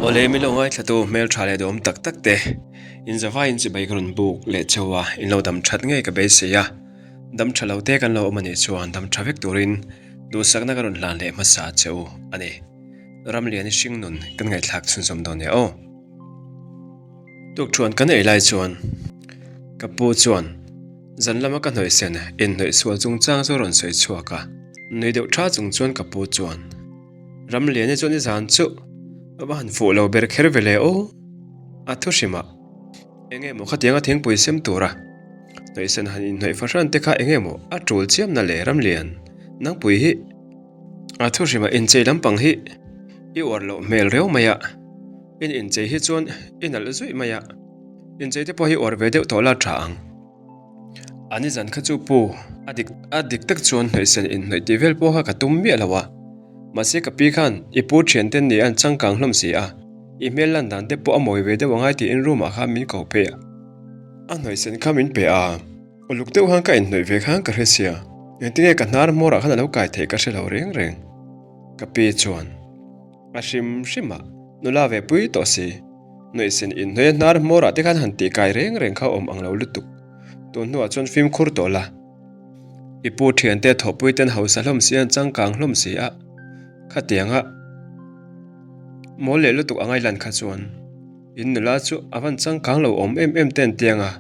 Awle min lo ngaithlatu hmeltha leh duhawm tak tak te in zavaiin chibai ka rawn buk leh cheu a, in lo dam that ngei ka beisei a, dam tha lo te kan lo awm a nih chuan dam tha vek turin duhsakna ka rawn hlan leh hmasa cheu a ni. Ramliani hringnun kan ngaihthlak chhunzawm dawn nia aw. Tukthuan kan ei lai chuan ka pu chuan zan lama ka hnawih sen inhnawih sual chungchang chu a rawn sawi chhuak a, nui deuh tha chung chuan ka pu chuan Ramliani chuan i zan chu a va han fuh lo ber kher ve le aw, a thu hrim a, enge maw khatianga thingpui sem tura hnawih sen han inhnawih fahran te kha enge maw a tul chiamna le Ramlian nangpui hi a thu hrim a inchei lampang hi i uar loh hmel reuh mai a. In inchei hi chuan i nalh zuih mai a, inchei te pawh hi uar ve deuh tawh la tha ang. A nizan kha chu pu a dik a dik tak chuan hnawihsen inhnawih tih vel pawh kha ka tum miah lo a, mahse ka pi khan i pu thian te ni an changkang hlawm si a, i hmel lan dan te pawh a mawi ve deuh angai tiin room ah khan min ko phei a, a hnawihsen kha min pe a, uluk deuh khan ka inhnawih ve khan ka hre sia, engtinge ka hnar hmawr ah khan a lo kai theih ka hre lo reng reng. Ka pi chuan. A hrim hrim a, nula ve pui tawh si. Nuihsin inhnuai a hnar hmawrah te khan han tih kai reng reng kha awm ang lo lutuk. Tun hnuah chuan fimkhur tawh la. I pu thiante thawhpui ten hausa hlawm si an changkang hlawm si a, khatianga mawl leh lutuk angai lan kha chuan in nula chu a van changkang lo awm em em te an tiang a,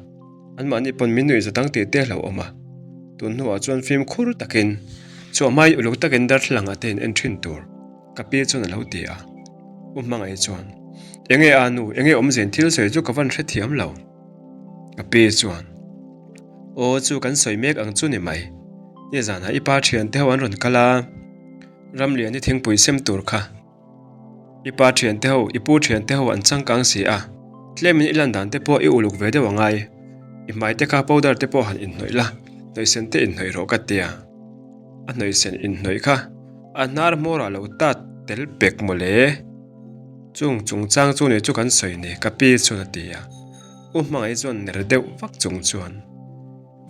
anmahni pawn min nuih zatang tih te hlauh awm a. Tun hnuah chuan fimkhur takin chhuah hmain uluk takin darthlalang ah te in en thin tur. Ka pi chuan a lo ti a, U Hmangaih chuan, Enge a nu, enge awmzia thil sawi chu ka van hrethiam lo. Ka pi chuan, Aw chu kan sawi mek ang chu ni mai, nizanah i pa thian te ho an rawn kal a, Ramlian i thingpui sem tur kha. I pa thian te ho, i pu thian te ho an changkang si a, tlemin i lan dan te pawh i uluk ve deuh angai, i hmai te kha powder te pawh han inhnawih la, hnawihsen te inhnawih rawh ka ti a. A hnawihsen inhnawih kha a hnar hmawr ah lo tat tel pek mawle. Chung chungchang chu ni chu kan sawi ni ka pi chuan a ti a. U Hmangaih chuan ner deuh vak chung chuan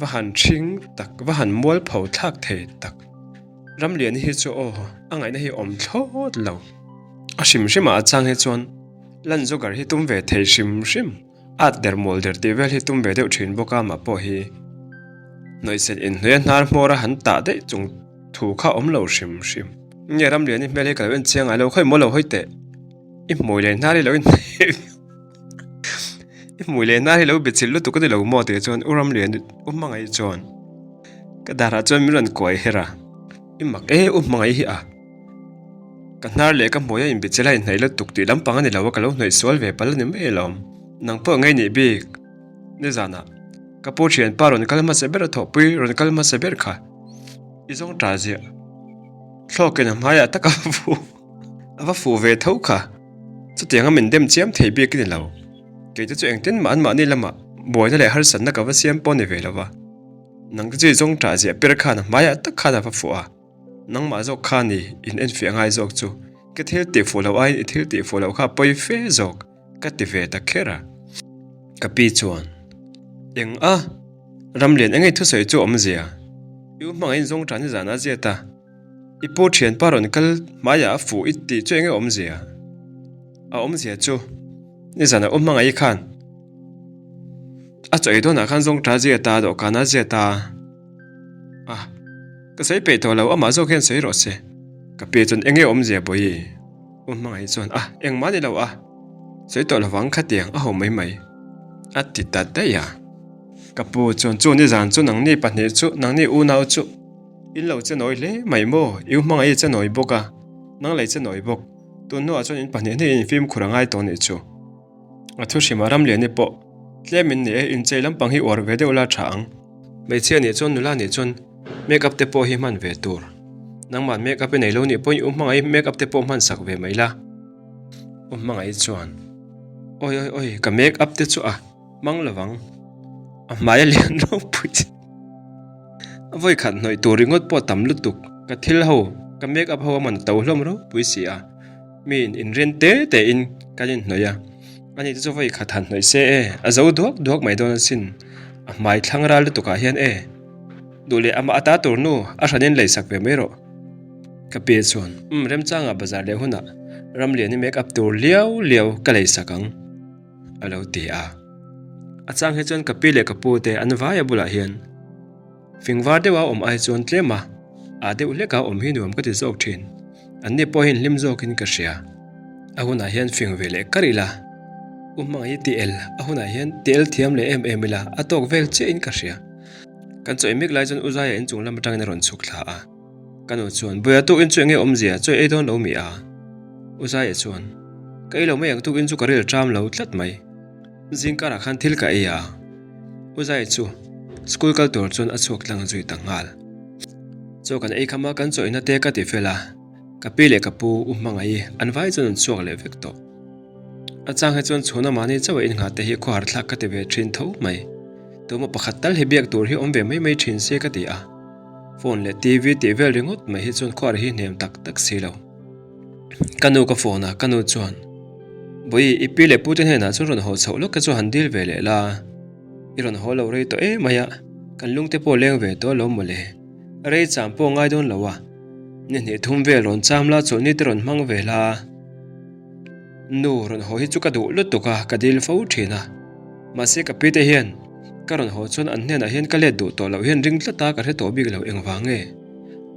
va han hring tak va han mual pho thlak thei tak. Ramliani hi chu aw a ngaihna hi awm thlawt lo. A hrim hrim ah a chang hi chuan lan joker hi tum ve thei hrim hrim. At der mawl der tih vel hi tum ve deuh thin bawk a mah pawh hi hnawihsen inhnawih a hnar hmawr a han tah daih chung thu kha awm lo hrim hrim. Nge Ramliani hmel hi ka lo en chiang ngai lo khawi maw lo hawi teh i hmui leh hnar hi lo inhnawih i hmui leh hnar hi lo be chilh lutuk a ni lo maw tih chuan u Ramliani u Hmangaih chuan ka darah chuan min rawn kuai her a i mak e u Hmangaih hi a. Ka hnar leh ka hmui a inbe chel a inhnaih lutuk tih lampang a ni lo a, ka lo hnawih sual ve palh a ni mai alawm. Nang pawh ngei nih bik. Nizanah ka pu thianpa rawn kal hmasa ber a thawhpui rawn kal hmasa ber kha i zawng ta ziah. Thlawkin a hmaiah tak a fu a va fuh ve tho kha. Chutianga min dem chiam thei bik a ni lo. Kei te chu engtin mah anmahni lamah buaina leh harsatna ka va siam pawh a ni ve lo va. Nang te chu i zawng ta ziah ber khan a hmaiah tak khan a va fuh a. Nangmah zawk kha ni in enfiah ngai zawk chu ka thil tih fuh loh aiin i thil tih fuh loh kha a pawi fe zawk ka ti ve ta kher a. Ka pi chuan, Eng a? Ramlian engei thusawi chu awmzia? I u hmangaihin zawng tan i zan a ziat a, i pu thianpa rawn kal hmaiah a fuh i tih chu enge awmzia? A awmzia chu nizanah u hmangaih khan a chaw ei dawnah khan zawng ta ziat a, dawhkanah a ziat a. A. Ka sawi peih tawh lo, amah zawk hian sawi rawh se. Ka pi chuan enge awmzia bawi? U Hmangaih chuan a, engmah ni lo a, sawi tawh lovang khatiang a ho mai mai a ti ta daih a. Ka pu chuan chu nizan chu nangni pahnih chu nangni unau chu in lo che nawi hle mai maw? I U Hmangaih i che nawi bawk a, nang lei che nawi bawk. Tun hnuah chuan in pahnih hnih in fimkhur a ngai tawh nih chu. A thu hrim a Ramliani pawh tlem in ni e, inchei lampang hi uar ve deuh la tha ang. Hmeichhia nih chuan nula nih chuan make up te pawh hi hman ve tur. Nangmah make up i nei lo nih pawhin u hmangaih make up te pawh hman sak ve mai la. U hmangaih chuan Awi awi awi ka make up te chu a hmang lovang a hmai a lian ropui che. A vawi khat hnawih tur ringawt pawh tam lutuk ka thil ho ka make up ho a man to hlawm ropui si a. Mi in inrin te te in kan inhnawih a, ani te chu vawi khat han hnawih se e, a zo duak duak mai dawn asin, a hmai thlang ral lutuk ah hian e, duh leh amah ata tur nu a hran in lei sak ve mai rawh. Ka pi chuan, Umm remchangah bazar leh hunah. Ramliani make up tur liau liau ka lei sak ang, a lo ti a. A chang hi chuan ka pi leh ka pu te an vaia bulah hian fingvar deuha awm ai chuan tlem a, ah deuh hleka awm hi nuam ka ti zawk thin. Anni pawh hian hlim zawkin ka hria. A hunah hian fing ve leh kar ila, u hmangaih hi ti el, a hunah hian ti el thiam leh em em ila, a tawk vel chiahin ka hria. Kan chawi mek lai chuan u Zaia inchung lam atangin a rawn chhuk thla a. Ka nu chuan, Buia tukin chu enge awmzia, chawi ei dawn lo mi a? U Zaia chuan, Ka ei lo mai ang tukin chu ka ril ṭam lo tlat mai. Zingkarah khan thil ka ei a. U Zaia chu school kal tur chuan a chhuak tlang zui ta nghal. Chaw kan ei kham a, kan chawina te ka ti fel a. Ka pi leh ka pu U Hmangaih an vai chuan an chhuak leh vek tawh. A chang hi chuan chhuna mahni chauh a innghah te hi khawhar thlak ka ti ve thin tho mai. Tuma pakhat tal hi biak tur hi awm ve mai mai thin se ka ti a. Phone leh TV tih vel ringawt mai hi chuan khawhar hi hnem tak tak si lo. Ka nu ka phone a, ka nu chuan, Bawi, i pi leh pu te hnenah chuan rawn haw chhoh lawk te chu han dil ve leh la. I rawn haw lo rei tawh em mai a, kan lung te pawh leng ve tawh alawm mawle. Rei cham pawh ngai dawn lo a, ni hnih thum vel rawn cham la chawlhni te rawn hmang ve la. Nu rawn haw hi chu ka duh lutuk a, ka dil fo thin a. Mahse ka pi te hian ka rawn haw chuan an hnenah hian ka let duh tawh loh hian ring tlat a ka hre tawh bik lo engvang nge.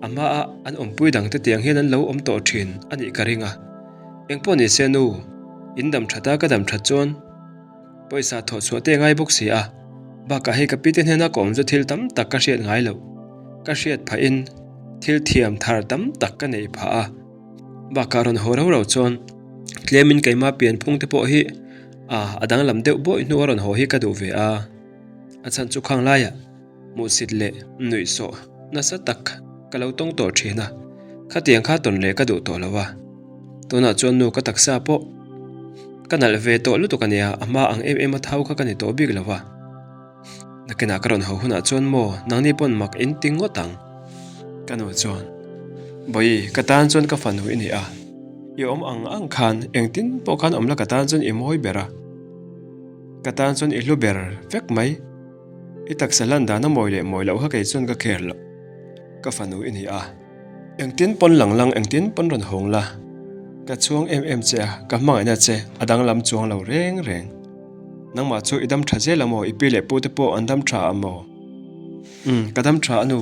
A hmaa an awmpui dang te tiang hian an lo awm tawh thin a nih ka ring a. Engpawh ni se nu, in dam that a ka dam that chuan pawisa thawh chhuah te ngai bawk si a. Bakah hei ka pi te hnena ka awm chu thil tam tak ka hriat ngai loh. Ka hriat phahin thil thiam thar tam tak ka neih phah a. Bakah rawn haw rau rau chuan tlemin keimah pianphung te pawh hi a danglam deuh bawih hnu a rawn haw hi ka duh ve a. A chhan chu khang laiah hmuhsit leh nuihsawh nasa tak ka lo tawng tawh thin a, khatiang kha tawn leh ka duh tawh lo a. Tunah chuan nu ka taksa pawh ka nalh ve tawh lutuk a nia, a hma ang em em a thau kha ka ni tawh bik lo va. Nakinah ka rawn haw hunah chuan maw nangni pawn mak in ti ngawt ang. Ka nu chuan, Bawi, ka tan chuan ka fanu i ni a, i awm ang ang khan engtin pawh khan awm la ka tan chuan i mawi ber a, ka tan chuan i hlu ber vek mai. I taksa lan dan a mawi leh mawi loh kha kei chuan ka care loh. Ka fanu i ni a, engtin pawn lang lang engtin pawn rawn hawng la, ka chhuang em em che a, ka hmangaihna che a danglam chuang lo reng reng. Nangmah chu i dam tha zel a maw? I pi leh pu te pawh an dam tha a maw? Umm, ka dam tha a nu.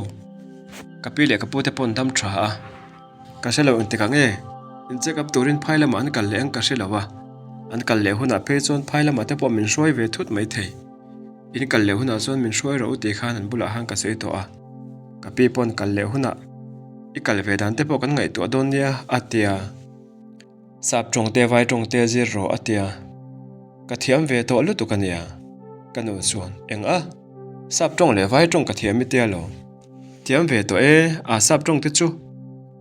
Ka pi leh ka pu te pawh an dam tha a. Ka hre lo engtikah nge in check up turin phai lamah an kal leh ang ka hre lo a. An kal leh hunah phei chuan phai lamah te pawh min hruai ve thut mai thei. In kal leh hunah chuan min hruai rawh u tih khan an bulah khan ka sawi tawh a. Ka pi pawh an kal leh hunah i kal ve dan te pawh kan ngaihtuah dawn nia a ti a. Sap tawng te vai tawng te zir rawh a tia. Ka thiam ve tawh lutuk a nia. Ka nu chuan, Eng a? Sap tawng leh vai tawng ka thiam i tia lo. Thiam ve tawh e, a sap tawng te chu.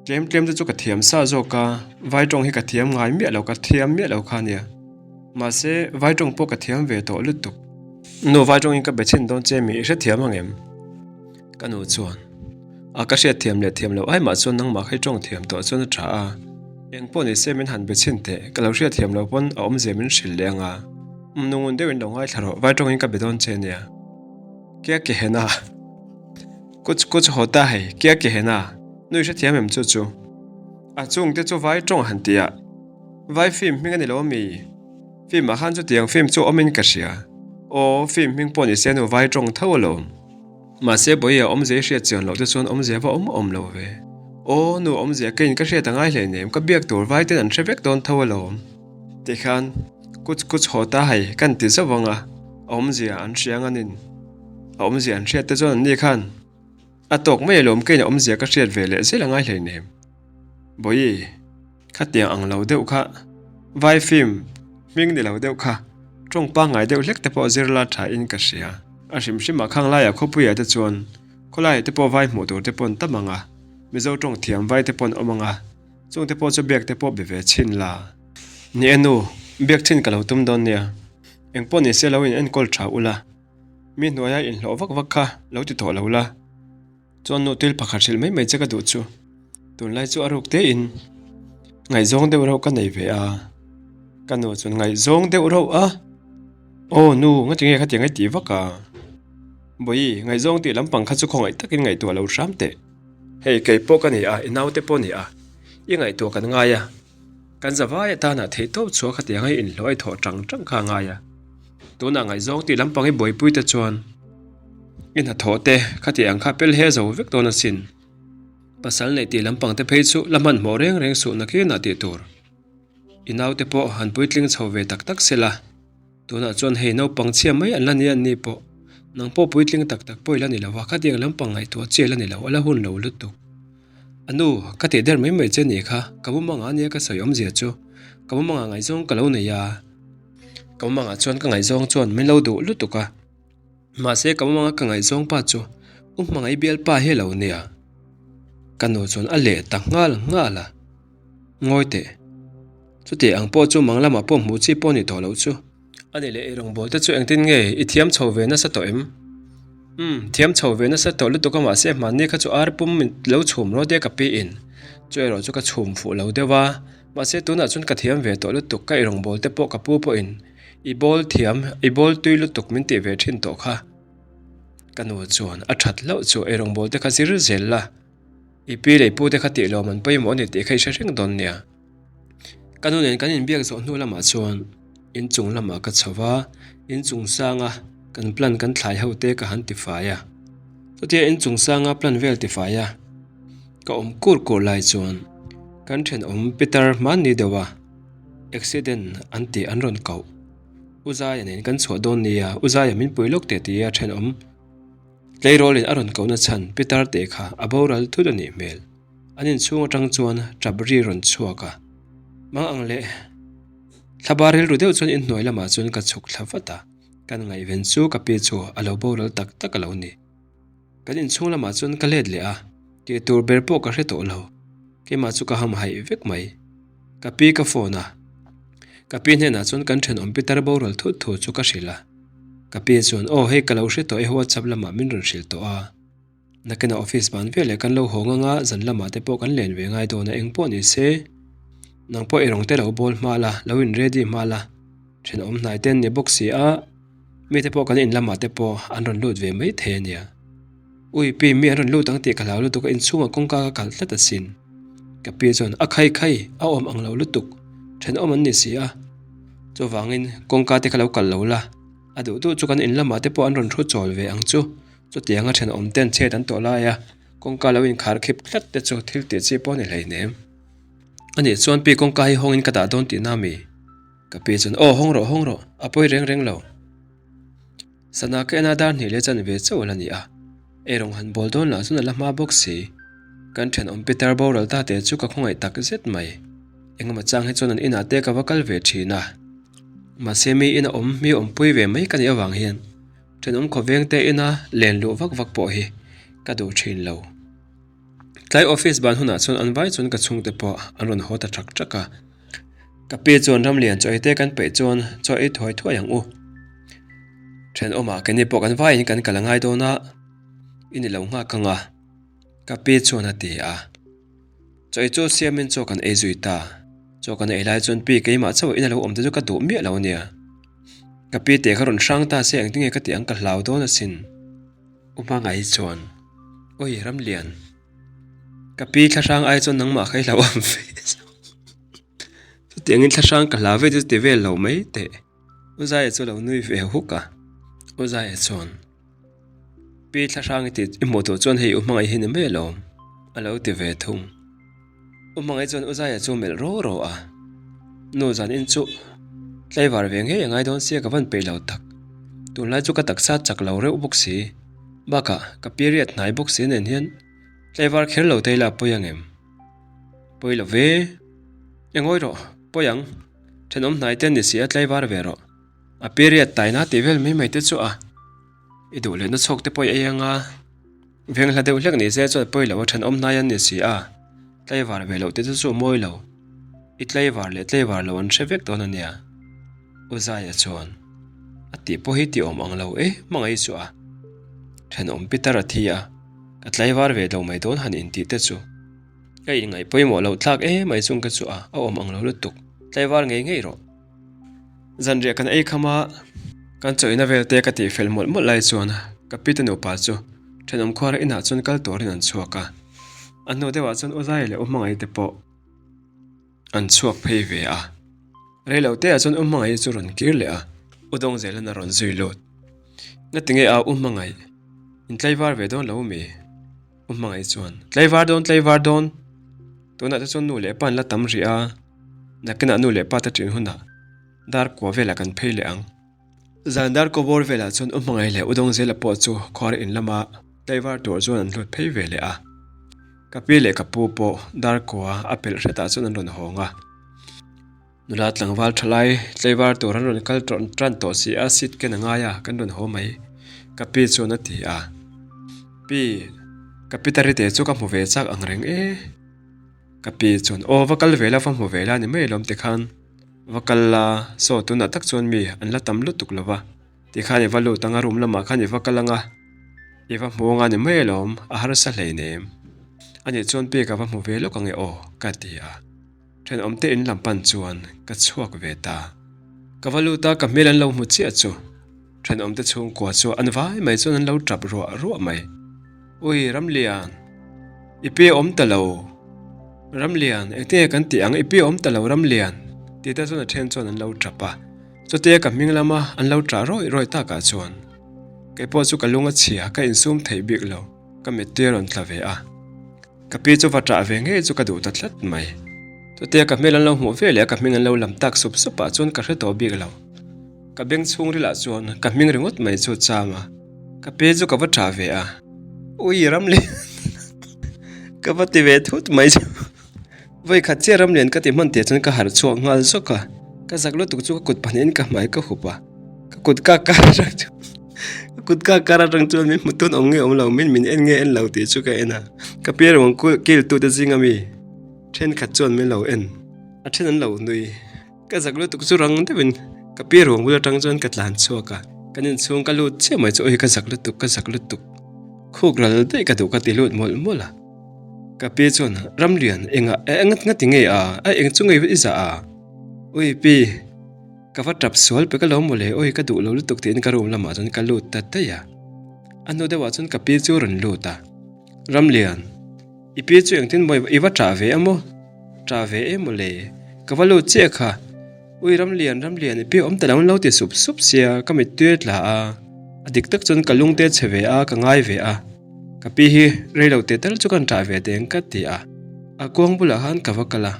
Tlem tlem te chu ka thiam sa zawk a, vai tawng hi ka thiam ngai miah lo ka thiam miah lo kha a nia. Mahse, vai tawng pawh ka thiam ve tawh lutuk. Nu vai tawngin ka be chhin dawn che mi i hrethiam ang em? Ka nu chuan, A ka hriat thiam leh thiam loh ai mah chuan nangmah kha i tawng thiam tawh chuan a tha a, eng pawh ni se min han be chhin teh, ka lo hriat thiam loh pawn a awmzia min hrilh leh ang a, umm nungun deuhin lo ngaithla rawh, vai tawngin ka be dawn che nia. Kia ke he na? Kuch kuch haw ta hei, kia ke he na? Nu i hrethiam em chu chu? A chung te chu vai tawng han tih ah, vai film hming a ni lo ami? Film ah khan chutiang film chu awmin ka hria. Aw, film hming pawh ni se nu vai tawng tho alawm. Mahse Bawiha awmzia i hriat chian loh te chuan awmzia va awm awm lo ve. Aw, nu awmzia keiin ka hriat a ngai hleinem, ka biak tur vai ten an hre vek dawn tho alawm. Tikhan kuch kuch haw ta hei kan ti zauh ang a, a awmzia an hria nganin a awmzia an hriat te chuan an ni khan a tawk mai alawm keiin a awmzia ka hriat ve leh zel a ngai hleinem. Bawihi. Khatiang ang lo deuh kha, vai film hming ni lo deuh kha, tawng pangngai deuh hlek te pawh zir la tha in ka hria. A hrim hrim ah khang laiah khawpuiah te chuan khawlaiah te pawh vai hmuh tur te pawn tam ang a, Mizo tawng thiam vai te pawn awm ang a, chung te pawh chu biak te pawh be ve chhin la. Ni e nu, biak chhin ka lo tum dawn nia. Engpawh ni se lo in enkawl tha ula, mi hnuaia inhlawh vak vak kha lo ti tawh lo la. Chuan nu til pakhat hrilh mai mai che ka duh chu tunlai chu a ruk te in ngaihzawng deuh reuh ka nei ve a, ka nu chuan ngaihzawng deuh reuh a, aw nu ngati nge khatiang i tih vak a, Bawihi ngaihzawng tih lampang kha chu khawngaih takin ngaihtuah lo hram teh, hei kei pawh ka ni a i naute pawh ni a, i ngaihtuah kan ngai a. Kan zavai atana theihtawp chhuah khatiang a inhlawh a i thawh tang tang kha a ngai a. Tunah ngaihzawng tih lampang i buaipui te chuan i hnathawh te khatiang kha pel he zo vek dawn asin. Pasal neih tih lampang te phei chu la hmanhmawh reng reng suh nakinah tih tur. I naute pawh han puitling chho ve tak tak sela. Tunah chuan hei naupang chhia mai an la ni an ni pawh. Nang pawh puitling tak tak pawh i la ni lo a, khatiang lampang ngaihtuah chi a la ni lo, a la hun lo lutuk. A nu, ka tih der mai mai che ni kha, ka mumangah ania ka sawi awmzia chu. Ka mumangah ngaihzawng ka lo nei a, ka mumangah chuan ka ngaihzawng chuan min lo duh lutuk a. Mahse ka mumanga ka ngaihzawng pa chu u hmangaih bialpa hi a lo nia. Ka nu chuan a leh ta nghal nghal a. Ngawi teh. Chuti ang pawh chu mang lamah pawh hmuh chi pawh ni tawh loh chu. A ni leh eirawngbawl te chu engtin nge i thiam chho ve nasa tawh em? Umm, thiam chho ve nasa tawh lutuk a mahse hmanni kha chu ar pum min lo chhum rawt e ka pi in. Chu erawh chu ka chhum fuh lo deuh a, mahse tunah chuan ka thiam ve tawh lutuk ka eirawngbawl te pawh ka pu pawhin i bawl thiam, i bawl tui lutuk min tih ve thin tawh kha. Ka nu chuan a that hlauh chu eirawngbawl te kha zir zel la. I pi leh i pu te kha tih lawm an pawimawh a ni tih kha i hre reng dawn nia. Ka nu nen kan inbiak zawh hnu lamah chuan inchung lamah ka chho va, inchung sanga kan plan kan thlai ho te ka han tifai a. Chutia inchung sanga plan vel tifai a ka awm kur kur lai chuan kan thenawm Peter hmanni deuh a accident an tih an rawn koh. U Zaia nen kan chhuah dawn nia, U Zaia min pui lawk teh tia thenawm. Tleirawlin a rawn kohna chhan Peter teh kha a boral thut a nih hmel. An inchhung atang chuan tap ri rawn chhuak a. Mang ang leh thlaba rilru deuh chuan inhnuai lamah chuan ka chhuk thla vat a. Kan ngaihven chu ka pi chu a lo boral tak tak a lo ni. Kan inchhung lamah chuan ka let leh a, tih tur ber pawh ka hre tawh lo. Keimah chu ka hamhaih vek mai. Ka pi ka phone a. Ka pi hnenah chuan kan thenawm Peter boral thut thu chu ka hrilh a. Ka pi chuan aw hei ka lo hre tawh e WhatsApp lamah min rawn hrilh tawh a. Nakinah office ban veleh kan lo hawng anga zan lamah te pawh kan len ve ngai dawn a eng pawh ni se. Nang pawh i rawng te lo bawl hma la, lo in ready hma la. Thenawm hnai te an ni bawk si a, mite pawh kan in lamah te pawh an rawn lut ve mai thei a nia. Ui pi mi an rawn lut ang tih ka hlau lutuk a inchhungah kawngka ka kalh tlat asin. Ka pi chuan a khai khai a awm ang lo lutuk thenawm an ni si a. Chuvangin kawngka te kha lo kalh lo la, a duh duh chu kan in lamah te pawh an rawn thu chawl ve ang chu. Chutianga thenawm ten chhet an tawh lai a, kawngka lo inkhar khip tlat te chu thil tih chi pawh a ni hleinem. Anih chuan pi kawngka hi hawngin ka dah dawn tihna mi? Ka pi chuan aw hawng rawh hawng rawh a pawi reng reng lo. Sana ka ena dar hnih leh chan ve chauh a la ni a, eirawng han bawl dawn lah chuan a la hma bawk si. Kan thenawm Peter boral ta te chu ka khawngaih tak zet mai. Engemaw chang hi chuan an inah te ka va kal ve thin a. Mahse mi ina awm mi awmpui ve mai ka nih avang hian thenawm khawveng te ina len luh vak vak pawh hi ka duh thin lo. Tlai office ban hunah chuan an vai chuan ka chhungte pawh an rawn haw ta thak thak a. Ka pi chuan ramlian chaw ei te kan peih chuan chaw ei thuai thuai ang u. Thenawmah keini pawh kan vaiin kan kal a ngai dawn a, i ni lo nghak ang a, ka pi chuan a ti a. Chaw ei chu siamin chaw kan ei zui ta. Chaw kan ei lai chuan pi keimah chauh in a lo awm te chu ka duh miah lo a nia. Ka pi teh kha rawn hrang ta se engtinge ka tih ang ka hlau dawn asin. U hmangaih chuan, Oi Ramlian, ka pi thlahrang ai chuan nangmah kha i hlau awm ve Chutiangin thlahrang ka hlau ve chu ti vel lo mai teh. U Zaia chu a lo nui ve huk a. U Zaia chuan, Pi thlahrang i tih i hmuh tawh chuan hei u hmangaih hi ni mai alawm, a lo ti ve thung. U hmangaih chuan U Zaia chu melh ro ro a, Nu zan in chu tlaivar ve ngei a ngai dawn sia ka van peih lo tak. Tunlai chu ka taksa chak lo reuh bawk si. Bakah ka period hnai bawk si nen hian tlaivar kher lo te ila a pawi ang em? Pawi lo ve. E ngawi rawh, pawi ang. Thenawm hnai te ni si a tlaivar ve rawh. A period taina tih vel mai mai te chu a i duh lehna chhawk te pawh i ei anga. Veng hla deuh hlek ni se chuan pawi lo a thenawm hnai an ni si a, tlaivar ve loh te chu chu mawi lo. I tlaivar leh tlaivar lo an hre vek dawn a nia. U Zaia chuan a tih pawh hi ti awm ang lo e hmangaih chu a. Thenawm Peter a thi a, ka tlaivar ve lo mai dawn han intih te chu. Ka inngaih pawimawh loh thlak emai chung ka chu a, a awm ang lo lutuk. Tlaivar ngei ngei rawh. Zanriah kan ei kham a, kan chawihna vel te ka tih fel mawlh mawlh lai chuan ka pite nupa chu thenawm khuara inah chuan kal turin an chhuak a. A hnu deuhah chuan U Zai leh U Hmangaih te pawh. An chhuak phei ve a. Reilo te ah chuan U Hmangaih chu rawn kir leh a, U Dawngzelan a rawn zui lut. Ngatinge a U Hmangaih? In tlaivar ve dawn lo mi? U Hmangaih chuan, Tlaivar dawn, tlaivar dawn! Tunah te chuan nu leh pa an la tam rih a, nakinah nu leh pa te ṭin hunah dar kua velah kan phei leh ang. Zan dar kawbawr velah chuan U Hmangaih leh U Dawngzela pawh chu khuar in lama tlaivar tur chuan an hlut phei ve leh a. Ka pi leh ka pu pawh dar kua a pelh hretah chuan an rawn hawng a. Nula tlangval thalai tlaivar tur an rawn kal tawn tan tawh si a, seat ken a ngai a, kan rawn haw mai, ka pi chuan a ti a. Pi, ka pi Tarite chu ka hmu ve chak ang reng e. Ka pi chuan, Aw, va kal ve la, va hmu ve la ni mai lawm tikhan. Va kal la, saw tunah tak chuan mi an la tam lutuk lo va, tikhan i va lut ang a, room lamah khan i va kal ang a, i va hmu ang a ni mai alawm, a harsa hleinem. Anih chuan pi ka va hmu ve lawk ang e aw, ka ti a. Thenawmte in lam pan chuan ka chhuak ve ta. Ka va lut a, ka hmel an lo hmu chiah chu. Thenawmte chhungkua chu an vai mai chuan an lo tap ruah ruah mai. Ui, Ramlian, i pi a awm ta lo. Ramlian, engtinge kan tih ang, i pi a awm ta lo Ramlian, tih te chuan a then chuan an lo tap a. Chutia ka hming lama an lo tah rawih rawih takah chuan kei pawh chu ka lung a chhia, ka insum theih bik lo, ka mittui a rawn tla ve a. Ka pi chu va ṭah ve ngei chu ka duh ta tlat mai. Chutia ka hmel an lo hmuh ve leh a ka hming an lo lam tak sup sup ah chuan ka hre tawh bik lo. Ka beng chhungril ah chuan ka hming ringawt mai chu cham a, ka pi chu ka va ṭah ve a. Ui Ramlian ka va ti ve thut mai chu. Vawi khat chiah Ramlian ka ti hman tih chuan ka harh chhuak nghal zawk a, ka zak lutuk chu ka kut pahnihin ka hmai ka hup a, ka kut ka kar atang chuan ka kut ka kar atang chuan min hmu tun awm nge awm lo min min en nge en lo tih chu ka en a, ka piar ruang kil tute zinga mi thenkhat chuan min lo en a then an lo nui. Ka zak lutuk chu rang deuhin ka piar ruang bul atang chuan ka tlan chhuak a, kan inchhung ka lut chiah mai chu awi ka zak lutuk ka zak lutuk khuk ral daih ka duh ka ti lut mawlh mawlh a. Ka pi chuan Ramlian engah eh ngat ngat ti ngei a, a eng chu ngei i zah a? Ui pi, ka va tap sual pe ka lo maw le, ui ka duh lo lutuk tiin ka room lamah chuan ka lut ta daih a. A hnu deuhah chuan ka pi chu a rawn lut a, Ramlian, i pi chu engtin maw i va ṭah ve a maw? Ṭah ve em maw le, ka va lut chiah kha. Ui Ramlian, Ramlian i pi awm ta lo an lo ti sup sup sia, ka mittui a tla a, a dik tak chuan ka lungte a chhe ve a, ka ngai ve a. Ka pi hi rei lo teh tal chu kan ṭah ve teng ka ti a, a kuang bulah khan ka va kal a,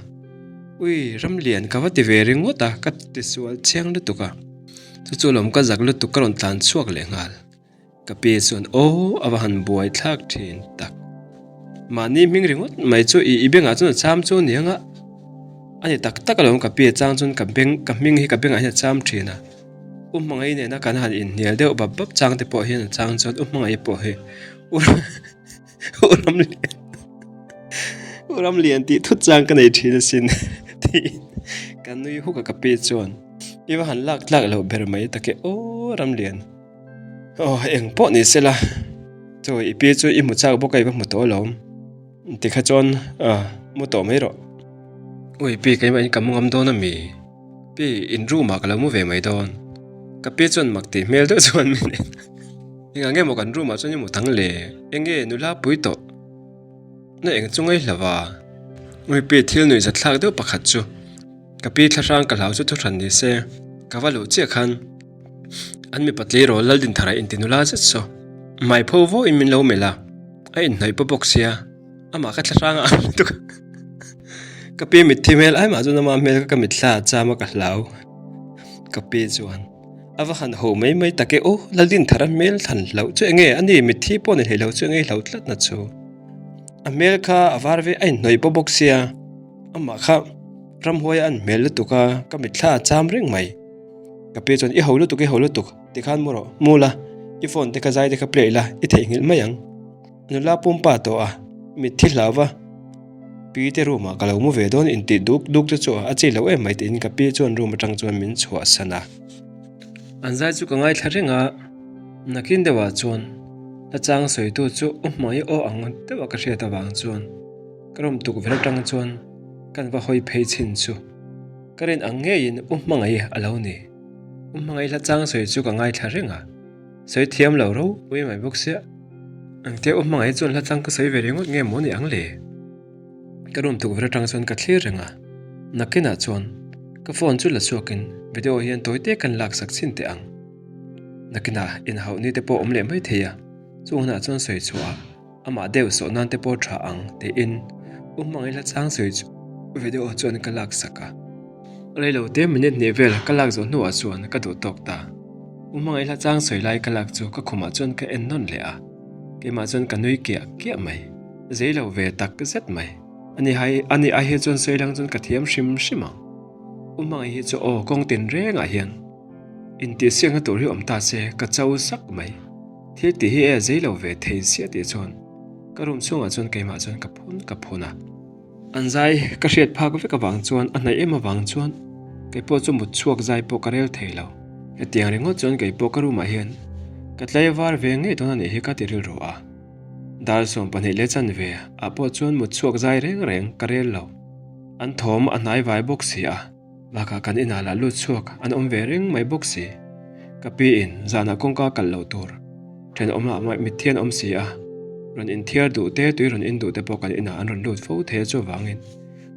Ui, Ramlian ka va ti ve ringawt a, ka ti sual chiang lutuk a, chu chu lawm ka zak lutuk ka rawn tlan chhuak leh nghal. Ka pi chuan aw a va han buai thlak thin tak. Mahni hming ringawt mai chu i i bengah chuan a cham chu ni ang a, a ni tak tak alawm ka pi a chang chuan ka beng ka hming hi ka bengah hian a cham thin a. U Hmangaih nena kan han inhnial deuh bap bap chang te pawh hian a chang chuan U Hmangaih pawh hi U U Ramlian U Ramlian tih thut chang ka nei thin asin tiin ka nui huk a ka pi chuan i va han lak tlak loh ber mai tak e aw Ramlian aw eng pawh ni sela chu i pi chu i hmu chak bawk a i va hmu tawh alawm. Tikha chuan mu tawh mai rawh. Ui pi keimah in ka mu ngam dawn a mi? Pi in room ah ka lo mu ve mai dawn. Ka pi chuan mak tih hmel deuh chuan min en a. Engah nge maw kan room ah chuan i mu tang le? Enge nula pui tawh na eng chu ngaihlo a? Ui pi thil nuih zat thlak deuh pakhat chu ka pi thlahrang ka hlau chu thu hran ni se ka va luh chiah khan an mipa tleirawl Laldinthara inti nula zet saw hmai pho vawiin min lo melh a. A inhnawih pawh bawk sia, amah ka thlahrang a ang lutuk a. Ka pi mitthi hmel ai mah chuan ama hmel kha ka mitthla a cham a ka hlau. Ka pi chuan a va han ho mai mai tak e aw, Laldinthara hmel thlan hlauh chu enge a ni, mitthi pawh ni hlei lo chu enge hlo tlat na chu. A hmel kha a var ve a inhnawih pawh bawk sia, amah kha ramhuai a an hmel lutuk a, ka mitthla a cham reng mai. Ka pi chuan i ho lutuk i ho lutuk. Tikhan mu rawh, mu la, i phone te kha zai te kha play la, i theihnghilh mai ang. Nula pumpa tawh a, mitthi hlau va, pi te room ah ka lo mu ve dawn intih duk duk te chu a chi loh em mai tiin ka pi chuan room atang chuan min chhuahsan a. An zai chu ka ngaithla reng a, nakin deuhah chuan hla chang sawitu chu u hmai aw ang deuha ka hriat avang chuan ka room tukverh atang chuan kan va hawi phei chhin chu ka rin ang ngeiin u hmangaih a lo ni. U hmangaih hla chang sawi chu ka ngaithla reng a, sawi thiam lo ropui mai bawk sia. Engtia U hmangaih chuan hla chang ka sawi ve ringawt nge maw ni ang le? Ka room tukverh atang chuan ka thlir reng a. Nakinah chuan ka phone chu la chhuakin video hian tawi te kan laksak chhin teh ang. Nakinah inhauh ni te pawh awm leh mai thei a, chung hunah chuan sawi chhuah a amah deuh sawh nan te pawh tha ang tiin u hmangaih hla chang sawi chu video chuan ka laksak a. Reilo te minute hnih vel ka lak zawh hnuah chuan ka duh tawk ta. U hmangaih hla chang sawi lai ka lak chu ka khumah chuan ka en nawn leh a, keimah chuan ka nui kiah kiah mai. Zei lo ve tak zet mai. Ani hai ani ai hi chuan sawi lang chuan ka thiam hrim hrim ang. U hmangaih hi chu aw kawng tin rengah hian intihsiakna tur hi awm ta se ka cho sak mai. Thil tih hi e zei lo ve thei sia tih chuan ka room chhungah chuan keimah chuan ka phun ka phun a. An zai ka hriat phak vek avang chuan a hnaih em avang chuan kei pawh chu mut chhuak zai pawh ka rel thei lo. Hetiang ringawt chuan kei pawh ka room ah hian ka tlai var ve ngei dawn a nih hi ka ti rilru a. Dar 12 leh chanve ah pawh chuan mut chhuak zai reng reng ka rel lo. An thawm a hnai vai bawk si a. Bakah kan inah lah lut chhuak an awm ve reng mai bawk si. Ka pi in zanah kawngka kalh loh tur thenawmah mitthi an awm si a, rawn inthiar duh te tui rawn in duh te pawh kan inah an rawn lut fo thei a chuvangin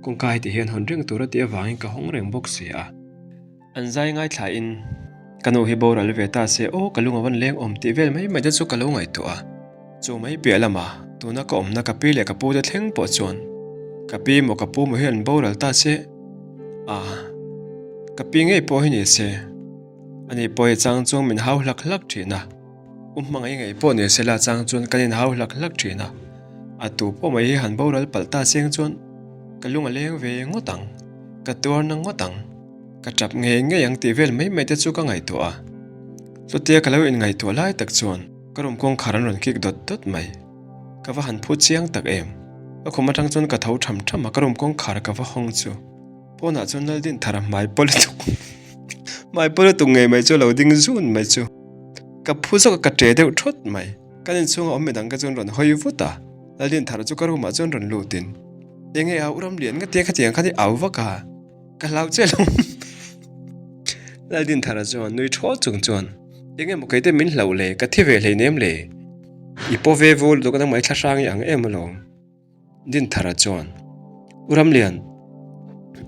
kawngka heti hian hawn reng tur a tih avangin ka hawng reng bawk si a. An zai ngaithlain ka nu hi boral ve ta se aw ka lung a van leng awm tih vel mai mai te chu ka lo ngaihtuah a. Chu mai piah lama tuna ka awmna ka pi leh ka pu te thleng pawh chuan ka pi maw ka pu maw hian boral ta se a, ka pi ngei pawh hi ni se ani pawh hi chang chuan min hau hlak hlak thin a, u hmangaih ngei pawh ni se la chang chuan kan inhau hlak hlak thin a, a tu pawh mai hi han boral palh ta seng chuan ka lung a leng ve ngawt ang, ka tuarna ngawt ang, ka tap ngei ngei ang tih vel mai mai te chu ka ngaihtuah a, chutia ka lo inngaihtuah lai tak chuan. Ka room kawngkhar an rawn kik dawt dawt mai. Ka va han phu chiang tak em. Ka khum atang chuan ka tho tham tham a, ka room kawngkhar ka va hawng chu. Pawnah chuan Laldinthara hmai paw lutuk hmai paw lutuk ngei mai chu a lo ding zun mai chu. Ka phu zawk a, ka ṭe deuh thawt mai. Kan inchhunga awm midang ka chuan rawn hawi vut a, Laldinthara chu ka room ah chuan rawn lutin, Enge au Ramlian nga tia khatiang khan i au vak a? Ka hlau che lo. Laldinthara chuan nui thaw chung chuan, Eng emaw kei te min hlauh le, ka thi ve hleinem le. I paw ve vul lutuk a nangmah i thlahrang i ang em alawm. Dinthara chuan, U Ramlian,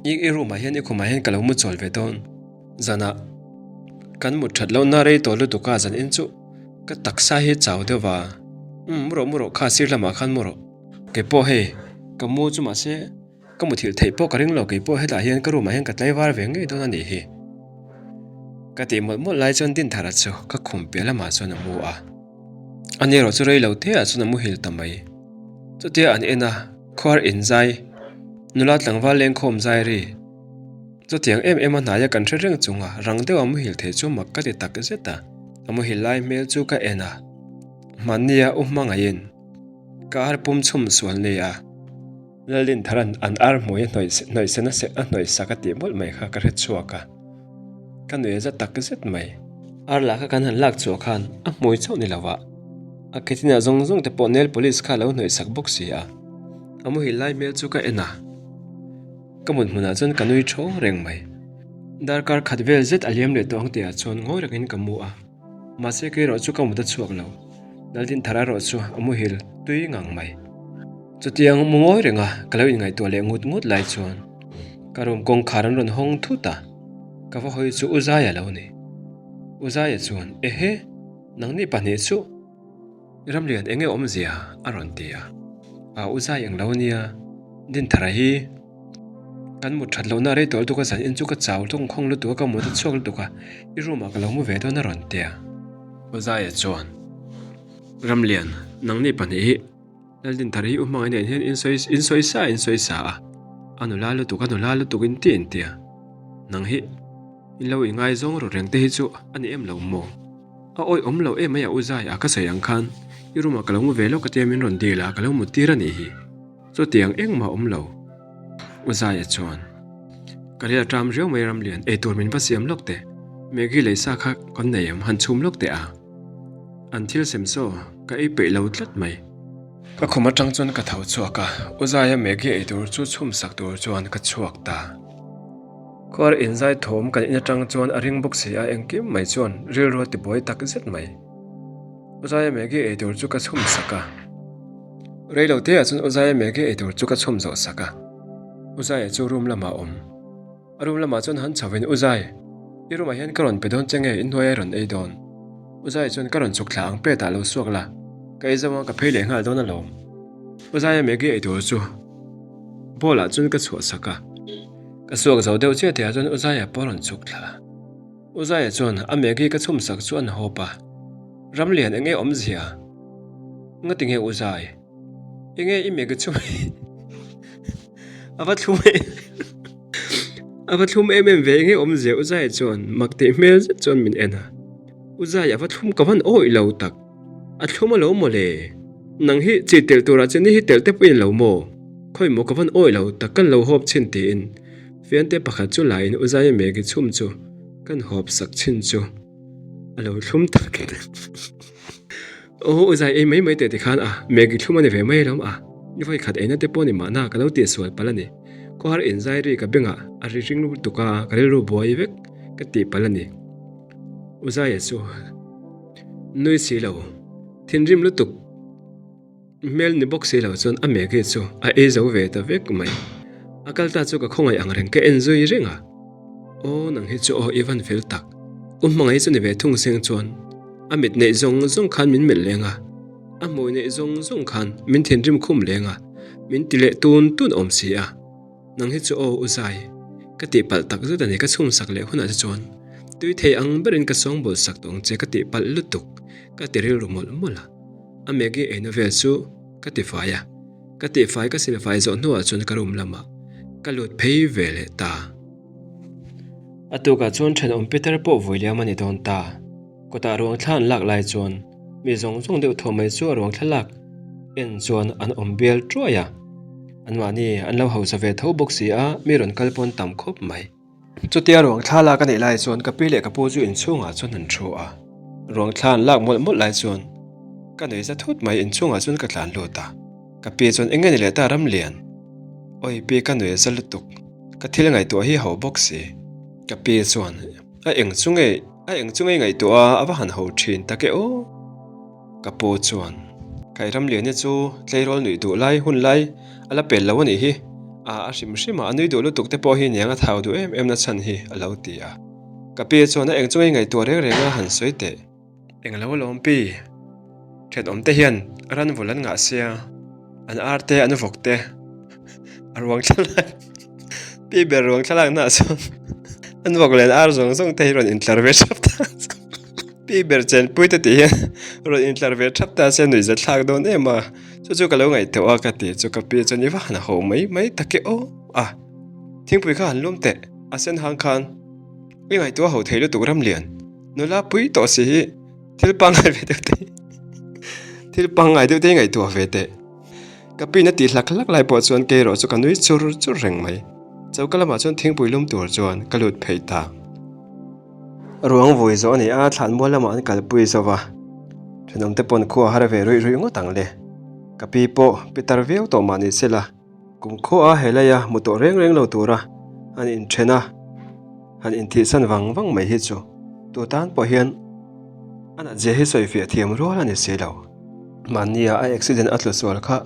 i i room ah hian i khumah hian ka lo mu chawl ve dawn. Zanah kan mut that lohna rei tawh lutuk a zan in chu ka taksa hi chau deuh va. Umm mu rawh mu rawh kha sir lamah khan mu rawh. Kei pawh hei ka mu chu mahse Ka muthilh theih pawh ka ring lo, kei pawh hetah hian ka room ah hian ka tlaivar ve ngei dawn a nih hi. Ka tih mawlh mawlh lai chuan Dinthara chu ka khum piah lamah chuan a mu a. Ani erawh chu rei lo te ah chuan a muhil ta mai. Chutia an en a, khuar inzai, nula tlangval lengkhawm zai ri. Chutiang em em a hnaia kan hre reng chunga rang deuh a muhil thei chu mak ka ti tak zet a. A muhil lai hmel chu ka en a, hmannia u hmangaihin ka ar pum chhum sual nei a. Lalin Tharan an ar hmui a hnawih sen a hnawih sak a tih mawlh mai kha ka hre chhuak a, ka nuih a za tak zet mai. Ar lah kha kan han lak chhuah khan a hmui chauh ni lova, a ketinah zawng zawng te pawh nail polish kha a lo hnawih sak bawk si a. A muhil lai hmel chu ka en a, ka mut hmunah chuan ka nui thaw reng mai. Darkar khat vel zet a liam leh tawh ang tihah chuan ngawi rengin ka mu a. Mahse kei erawh chu ka mut a chhuak lo. Laldinthara erawh chu a muhil tui ngang mai. Chutiang mu ngawi renga ka lo inngaihtuah leh ngut ngut lai chuan ka room kawngkhar an rawn hawng thut a, ka va hawi chu U Zaia lo ni. U Zaia chuan, Ehe, nangni pahnih chu Ramlian enge awmzia? a rawn ti a. A U Zai eng lo nia, Dinthara hi Kan mut that lohna rei tawh lutuk a zan in chu ka chau hlawng khawng lutuk a ka mut a chhuak lutuk a i room ah ka lo mu ve dawn a rawn ti a. U Zaia chuan Ramlian nangni pahnih hi Laldinthar hi u hmangaih nen hian in sawi in sawi sa in sawi sa a a nula lutuk a nula lutuk in ti in ti a nang hi in lo ingaizawng ru reng te hi chu a ni em lo maw? A awih awm lo em mai a U Zai a ka sawi ang khan i room ah ka lo mu ve lawk atia min rawn dil a ka lo mut tir a nih hi. Chutiang engmah awm lo. U Zaia chuan, Ka ril a ṭam riau mai Ramlian, eitur min va siam lawk teh. Maggie lei sa kha kan nei em, han chhum lawk teh a. An thil sem saw, ka ei peih lo tlat mai. Ka khum aṭang chuan ka tho chhuak a, U Zaia Maggie eitur chu chhum sak tur chuan ka chhuak ta. Khuar inzai thawm kan in aṭang chuan a ring bawk si a, engkim mai chuan rilru a tibuai tak zet mai. U Zaia Maggie eitur chu ka chhum sak a. Rei lo te ah chuan U Zaia Maggie eitur chu ka chhum zawh sak a. U Zaia chu room lamah a awm. A room lamah chuan han chho in, U Zai, i room ah hian ka rawn pe dawn che nge inhnuai a rawn ei dawn? U Zai chuan ka rawn chhuk thla ang plate ah lo suak la, ka ei zo ang ka phei leh nghal dawn alawm. U Zaia Maggie ei tur chu bowl ah chuan ka chhuah sak a, ka suak zo deuh chiah tihah chuan U Zaia pawh a rawn chhuk thla. U Zaia chuan a Maggie ka chhum sak chu an hawp a, Ramlian eng nge awmzia? Ngati nge U Zai? Enge i Maggie chhum a va thlum em a va thlum em em ve enge awmzia U Zaia chuan mak tih hmel zet chuan min en a, U Zai a va thlum ka van awih lo tak. A thlum alo maw le? Nang hi chi telh turah che ni hi telh te pawhin lo maw? Khawi maw ka van awih lo tak kan lo hawp chhin tiin fiante pakhat chu laiin U Zaia Maggie chhum chu kan hawp sak chhin chu a lo thlum tak Aw U Zai ei mai mai teh tikhan a Maggie thlum a ni ve mai alawm a ni vawi khat eina te pawh ni mahna ka lo tihsual palh a ni. Khawhar inzai ri ka bengah a ri ring lutuk a ka rilru buai vek ka tih palh a ni. U Zaia chu Nui si lo, thinrim lutuk hmel ni bawk si lo chuan a Maggie chu a ei zo ve ta vek mai. A kal ta chu ka khawngaih ang reng ka en zui reng a. Aw nang hi chu aw i van fel tak. U hmangaih chu ni ve thung seng chuan a mit neih zawng zawng khan min melh leng a, a hmui neih zawng zawng khan min thinrim khum leng a, min ti leh tun tun awm si a. Nang hi chu aw u Zai, ka tih palh tak zet a ni ka chhung sak leh hunah che chuan tui thei ang berin ka sawngbawl sak tawh ang che ka tih palh lutuk ka ti rilru mawlh mawlh a. A Maggie eina vel chu ka ti fai a, ka tih fai ka sil fai zawh hnuah chuan ka room lamah ka lut phei ve leh ta. A tukah chuan thenawm Peter pawh vui liam a ni dawn ta. Kawtah ruang thla an lak lai chuan mi zawng zawng deuh thaw mai chu a ruang thla lak en chuan an awm bial tuai a. Anmahni an lo hausa ve tho bawk si a, mi rawn kal pawn tam khawp mai. Chutia ruang thla lak a nih lai chuan ka pi leh ka pu chu inchhungah chuan an thu a. Ruang thla an lak mawlh mawlh lai chuan ka nuih za thut mai inchhungah chuan ka tlan lut a. Ka pi chuan eng nge ni leh ta Ramlian? Awi pi ka nuih za lutuk, ka thil ngaihtuah hi ho bawk si. Ka pi chuan a eng chu nge a eng chu nge ngaihtuah a a va han ho thin tak e aw. Ka pu chuan, Kai Ramliani chu tleirawl nuih duh lai hun lai a la pel lo a nih hi, a a hrim hrim a, a nui duh lutuk te pawh hi niang a thau duh em em na chhan hi a lo ti a. Ka pi chuan a eng chu ngei ngaihtuah reng reng a han sawi teh. Eng lo alawm pi, thenawm te hian ranvul an ngah sia, an ar te an vawk te a ruang thlalak pi ber ruang thlalak naah chuan an vawk leh an ar zawng zawng te hi rawn intlar ve thap ta. Pi ber chenpui te tih hian rawn intlar ve thap ta se nuihza thlak dawn em a, chu chu ka lo ngaihtuah a ka ti chu ka pi chuan i va han ho mai mai tak e aw a, thingpui kha han lum teh a sen hang khan i ngaihtuah ho thei lutuk Ramlian nula pui tawh si hi thil pangngai ve deuh te thil pangngai deuh te hi ngaihtuah ve teh ka pi na tih hlak hlak lai pawh chuan kei erawh chu ka nui chur chur reng mai choka lamah chuan thingpui lum tur chuan ka lut phei ta. Ruang vui zawh a ni a, thlanmual lamah an kalpui zo va, thenawmte pawn khua har ve ruih ruih ngawt ang le. Ka pi pawh pitar viau tawh mah ni se la, kum khuaah he laia hmu tawh reng reng lo tura han inthen a, han inthihsan vang vang mai hi chu tu tan pawh hian a natzia hi sawifiah thiam rual a ni si lo. Mahnia a accident a tlu sual kha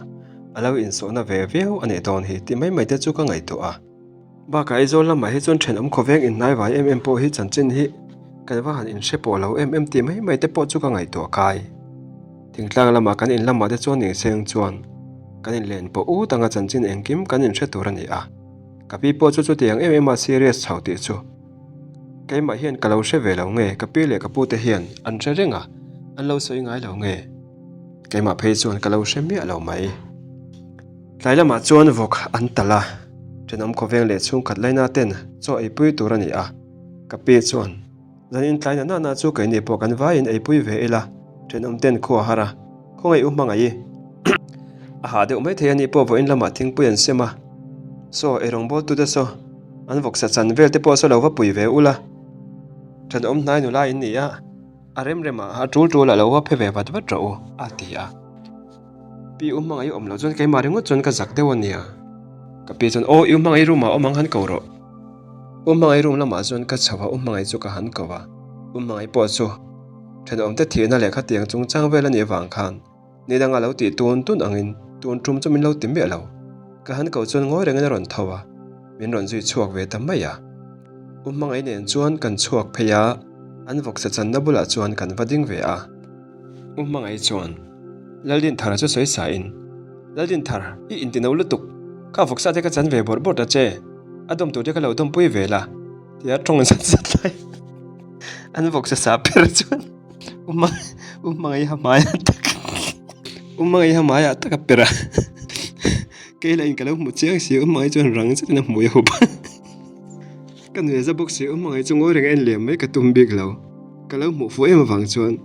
a lo insawhna ve viau a nih dawn hi tih mai mai te chu ka ngaihtuah a. Bakah Aizawl lamah hi chuan thenawm khawveng inhnaivai em em pawh hi chanchin hi kan va han inhre pawh lo em em tih mai mai te pawh chu ka ngaihtuah kai. Thingtlang lamah kan in lamah te chuan ningseng chuan kan inlen pawh ut anga chanchin engkim kan inhre tur a ni a. Ka pi pawh chu chutiang em em a serious chho tih chu keimah hian ka lo hre ve lo nge ka pi leh ka pu te hian an hre reng a, an lo sawi ngai lo nge keimah phei chuan ka lo hre miah lo mai. Tlai lamah chuan vawk an talh a, thenawm khawveng leh chhungkhat laina ten chaw eipui tur a ni a. Ka pi chuan, Zan in tlai na nana chu keini pawh kan vaiin eipui ve ila, thenawm ten khu a har a, khawngaih u hmangaih i. A hah deuh mai thei a nih pawh vawiin lamah thingpui an sem a, saw eirawngbawltute saw an vawksa chan vel te pawh saw lo va pui ve ula, thenawm hnai nula in ni a, a rem remah a tul tul a lo va phe ve vat vat rawh u, a ti a. Pi u hmangaih awm loh chuan keimah ringawt chuan ka zak deuh a nia. Ka pi chuan aw i u hmangaih room ah awm ang han ko rawh. U hmangaih room lamah chuan ka chho a u hmangaih chu ka han ko a. U hmangaih pawh chu thenawmte thihna leh khatiang chungchang vel a nih avang khan ni danga lo tih tun tun angin tun tum chu min lo ti miah lo. Ka han ko chuan ngawi rengin a rawn tho a, min rawn zui chhuak ve ta mai a. U Hmangaih nen chuan kan chhuak phei a, an vawksa channa bulah chuan kan va ding ve a. U Hmangaih chuan Laldinthara chu sawi sain, Laldinthar, i intino lutuk, kha vawksa te ka chan ve bawrh bawrh ta che, a dawm tur te ka lo dawmpui ve la, tia tawng zat zat lai an vawksa sa per chuan U Hmangaiha hmaiah tak U Hmangaiha hmaiah tak a per a, kei lah in ka lo hmu chiang si, U Hmangaih chuan rang zetin a hmui a hup a. Ka nuih za bawk si, U Hmangaih chu ngawi reng a en liam mai ka tum bik lo. Ka lo hmuh fuh em avang chuan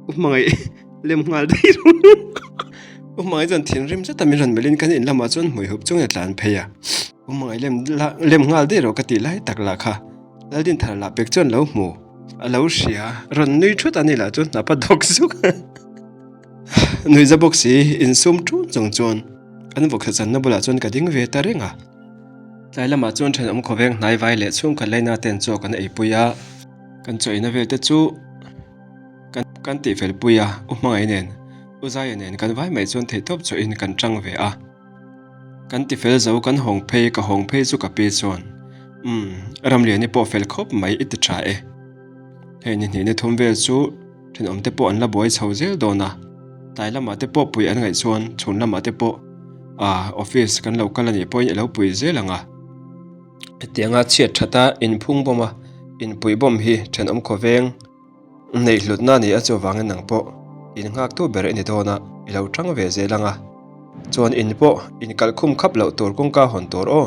U Hmangaih lem nghal daih rawh. U Hmangaih chuan thinrim zet a min rawn melhin kan in lamah chuan hmui hup chungin a tlan phei a. U Hmangaih lem lem nghal daih rawh ka tih lai tak lah kha Laldinthar lah pek chuan lo hmu a lo hria rawn nui thut a ni lah chu hnap a dawk zuk a. Nui za bawk si insum ṭun chung chuan kan vawksa channa bulah chuan ka ding ve ta reng a. Tlai lamah chuan thenawm khawveng hnaivai leh chhungkhat laina ten chaw kan eipui a, kan chaw eina vel te chu kan kan tihfel pui a, U Hmangaih nen, U Zaia nen kan vai mai chuan theihtawp chawhin kan tang ve a. Kan tifel zo kan hawng phei ka hawng phei chu ka pi chuan, Umm, Ramliani pawh fel khawp mai i ti tha e. Hei ni hnih ni thum vel chu thenawm te pawh an la buai chho zel dawn a, tlai lamah te pawh pui an ngaih chuan chhun lamah te pawh ah office kan lo kal a nih pawhin i lo pui zel ang a. Hetianga chhiat that a inphung bawm a, inpui bawm hi thenawm khawveng neih hlutna a ni a, chuvangin nang pawh in nghaktu ber i ni dawn a, i lo tang ve zel ang a. Chuan in pawh inkalh khum khap loh tur kawngka hawn tur aw,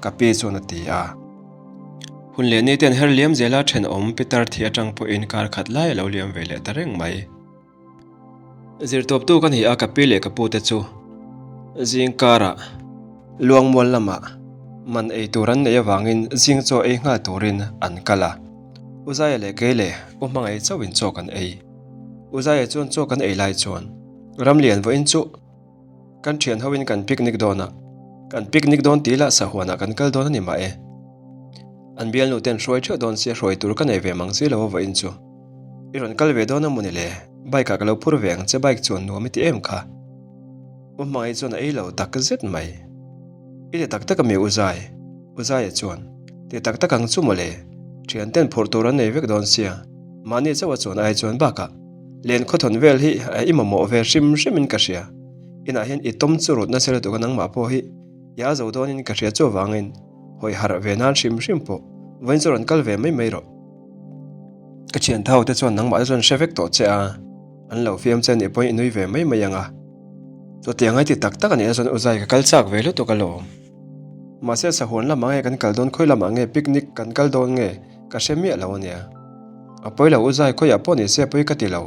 ka pi chuan a ti a. Hun leh ni ten her liam zela thenawm Peter thi atang pawhin kar khat lai a lo liam ve leh ta reng mai. Zirtawptu ka ni a, ka pi leh ka pu te chu zing karah Luangmual lamah man ei tur an neih avangin zing chaw ei nghal turin an kal a. U Zaia leh kei leh U Hmangaih chauhin chaw kan ei. U Zaia chuan chaw kan ei lai chuan Ramlian vawiin chu Kan thian ho in kan picnic dawn a, kan picnic dawn tih lah sahuanah kan kal dawn a ni mah e. An bialnu ten hruai theuh dawn sia hruai tur ka nei ve mang si lo a vawiin chu. I rawn kal ve dawn a mawni le, bike ah ka lo phur ve ang che bike chuan nuam i ti em kha. U Hmangaih chuan a ei lo tak zet mai. I ti tak tak a mi U Zai? U Zaia chuan, Ti tak tak ang chu mawle, thian ten phurh tur an nei vek dawn sia, mahni chauh a chuan ai chuan bakah Len khawthawn vel hi i mamawh ve hrim hrim in ka hria. Inah hian i tawm chu rut nasa lutuk a nangmah pawh hi i a zo dawn in ka hria chuvangin hawi harh ve nan hrim hrim pawh vawiin chu rawn kal ve mai mai rawh. Ka thian thau te chuan nangmah te chuan hre vek tawh che a, an lo fiam che anih pawhin i nui ve mai mai ang a. Chutiang ai ti tak tak anih na chuan u Zai ka kal chak ve lutuk alawm. Mahse sahuan lamah nge kan kal dawn khawi lamah nge picnic kan kal dawn nge ka hre miah lo ania. A pawi lo u Zai khawiah pawh ni se a pawi ka ti lo.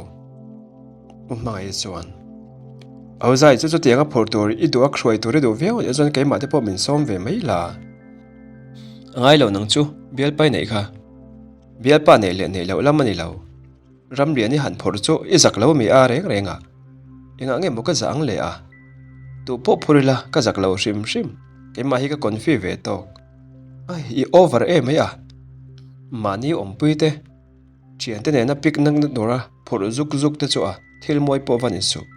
U Hmangaih chuan Au Zai chu chutiang a phur tur i duh a hruai tur i duh viau anih chuan keimah te pawh min sawm ve mai la. A ngai lo nang chu bialpa i neih kha. Bialpa neih leh neih loh lam a ni lo. Ramrian i han phawrh chu i zak lo mi a reng reng a, engah nge maw ka zah ang le a? Duh pawh phur ila ka zak lo hrim hrim, keimah hi ka confi ve tawk. Ai, i over em mai a. Mahni awmpui te, thiante nena picnic na tura phurh zuk zuk te chu a thil mawi pawh va ni suh.